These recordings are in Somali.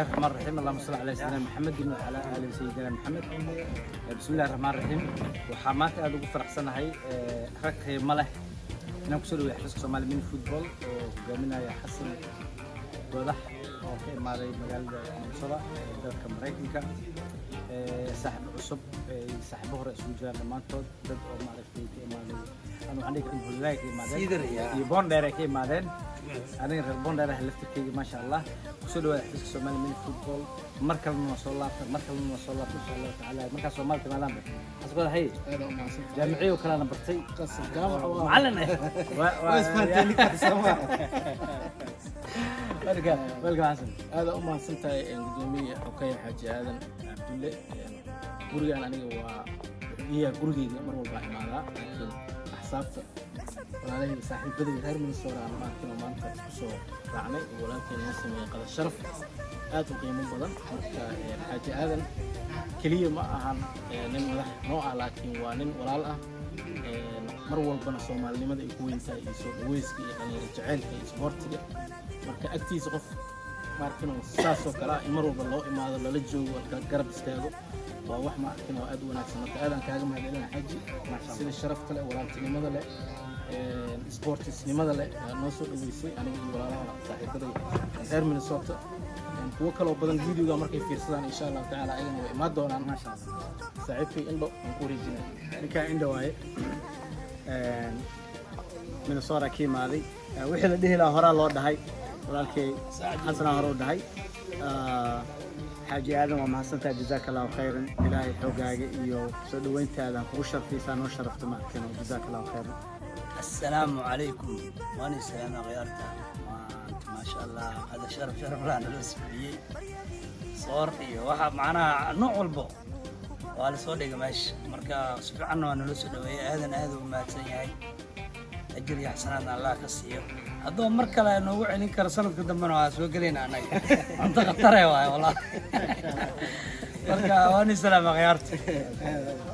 الرحمن الرحيم، اللهم صل على سيدنا محمد وعلى آل سيدنا محمد. بسم الله الرحمن الرحيم. Waxaa maanta aad ugu faraxsanahay rag qiimo leh inaan kusoo dhaweeyo xafiiska Somali Mini Football oo hogaaminaya Xasan Godax oo ka imaaday magaalada Minnesota ee dalka Maraykanka. Saaxiibo cusub, saaxiibo hore isugu jiraan dhammaantood, dad oo maaragtay ka imaaday ama waxaan dhihi karaa Huludaay ka imaadeen iyo Boondheer ay ka imaadeen. Aniga reer Boondheer ah laftirkeyga. Maasha Allah, kusoo dhawaada xafiiska Somali Mini Football. Mar kalena waa soo laabta, mar kalena waa soo laabta, insha Allahu tacaala. Markaa Soomaali timaadaanba, Xasan Godax, hay. Aad u mahadsantahay. Jaamiciyo kalena bartay. Qasab jaamac waa. Macallin eh. Waa isfahanteen ninkaas, Soomaa. Welcome, welcome, Xasan. Aad u mahadsantahay, gudoomiye Xokaya Xaaji Aadan Cabdulle. Gurigan aniga waa iya gurigeyga, mar walbaa imaadaa, laakiin axsaabta walaalahayga, saaxiibadayga reer Minnesota aan maarkin oo maanta isku soo raacnay oo walaalkeen noo sameeyey qada sharaf aad u qiimo badan. Marka Xaaji Aadan keliya ma ahan nin madax noo ah, laakiin waa nin walaal ah. Mar walbana Soomaalinimada ay ku weyn tahay iyo soo dhaweyska iyo dhalinyaro jaceylka iyo isboortiga. Marka agtiisa qof maarkin oo saasoo kale ah in mar walba loo imaado, lala joogo, la garab istaago, waa wax maarkin oo aad u wanaagsan. Marka aadaan kaaga mahadcelina, Xaji, sida sharafta leh, walaaltinimada leh, sportisnimada leh noo soo dhaweysay aniga iyo walaalaha saaxiibaday reer Minnesota. Kuwo kaloo badan videoga markay fiirsadaan, insha Allahu tacaala, ayagana way imaan doonaan. Maasha Allah. Saaxiibkay Indho aan ku wareejinaya. Ninkaan Indho waaye, Minnesota ka imaaday. Wixii la dhihi lahaa horaa loo dhahay, walaalkay Xasanaa hore u dhahay. Xaaji Aadan, waa mahadsantahay, jazaaka Allahu khayran. Ilaahay xoogaaga iyo soo dhaweyntaada kugu sharfaysaa, noo sharafto maarkeen. Jazaaka Allahu khayran. السلام عليكم، وأنا سلام غيرته. ما شاء الله، هذا شرف، شرف لنا loo sameeyey. Soor iyo waxa macnaha nooc walbo waa la soo dhigay meesha. Marka si fiicanna waa naloo soo dhaweeyey. Aadan aad u mahadsan yahay, ajir iyo xasanaadna Allah ka siiyo. Hadduu mar kale noogu celin karo sanadka dambena, waa soo gelayna annaga. Cunto khatare waaye wallah. Marka waani salaama khiyaarta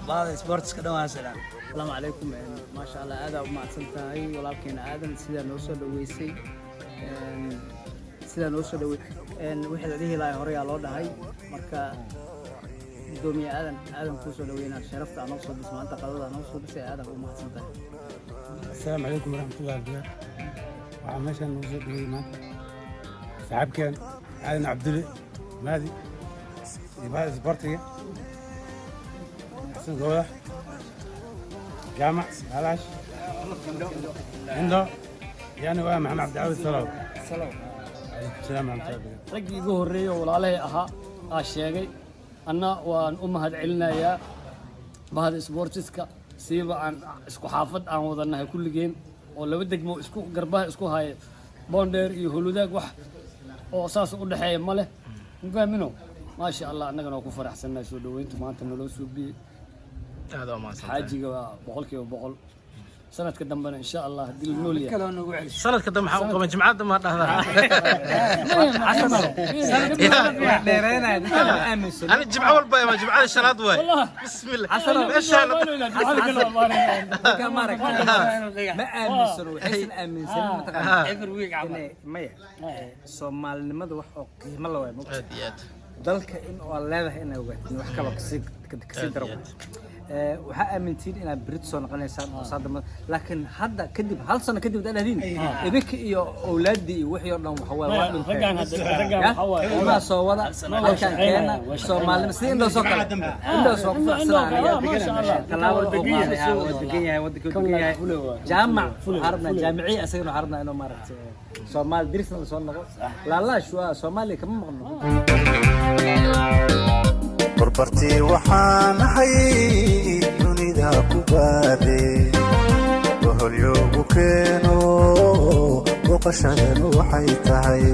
baada sportska dhan, waan salaam. Asalaamu calaykum. Maasha Allah, aadaa u mahadsan tahay walaalkeena Aadan sidaa noo soo dhaweysay, sidaa noo soo dhawey. Wixii la dhihi lahay horeyaa loo dhahay. Marka gudoomiye Aadan, aadan kuu soo dhaweynaa. Sharafta aa noo soo bis maanta, qadada noo soo bisay, aadan u mahadsan tahay. Asalaamu calaykum waraxmatullahi wabarakaatu. Waxaa meeshaan nagu soo dhaweeyey maanta saaxiibkeen Aadan Cabdulle Maadi iyo bahda isboortiga, Xasan Goodax, Jaamac Alash, Indo iyo anigu ah Maxamed Cabdicawid Salow. Calaykum salaam waraxmatullahi wabarakaatu. Raggii igu horreeyey oo walaalahay ahaa aa sheegay. Anna waan u mahad celinayaa bahda isboortiska, siiba aan isku xaafad aan wadanahay kulligeen oo laba degmo isku garbaha isku haya, Boondheer iyo Holudaag, wax oo saas u dhexeeya ma leh, mafahmino. Maasha Allah, annagana waa ku faraxsannahay soo dhaweynta maanta naloo suubiyey. Aad u mahadsantahay. Xaajiga waa 100%. Sanadka dambena, insha Allah, haddii la nool yahay. Kaloo nagu celiso. Sanadka dambe maxaa u qaban? Jimcada dambe dhahdaa. Dheereynaya dadka ma aaminsan. Ani jimco walba ima, jimcada shanaad waay. Bismillah, meeshaan. Dadka maaragtay ma aaminsano, waxaysan aaminsanin mataqaana Every week camal. Inay maya Soomaalinimada wax oo qiimo la waay mogta. Aad iyo aad. Dalka in oo leedahay inay ogaatin wax kaloo kasii daro. Waxaa aamintiin inaad berit soo noqonaysaan oo saa dambe, laakiin hadda kadib, hal sano kadib haddaad dhahdiin idinka iyo awlaaddii iyo wixii oo dhan, waxa waaye waa dhinteen. Raggaan hadda, raggaan Ya? waxaa waaye Ilmaha soo wada halkaan keena Soomaalnimo sida Indhoos oo kale. Indhoos waa ku faraxsanaa aniga. Maasha Allah. Tallaabada uu qaaday, waa degan yahay, waddanka uu degan yahay. Fule waay. Jaamac waxaa rabnaa, jaamiciya isagana waxaa rabnaa inuu maaragtay Soomaali dirisna la soo noqo. Laalaash waa Soomaaliya kama maqno. Barbartii waxaan ahay dunida ku baade, boholyoogu keeno booqashadan waxay tahay.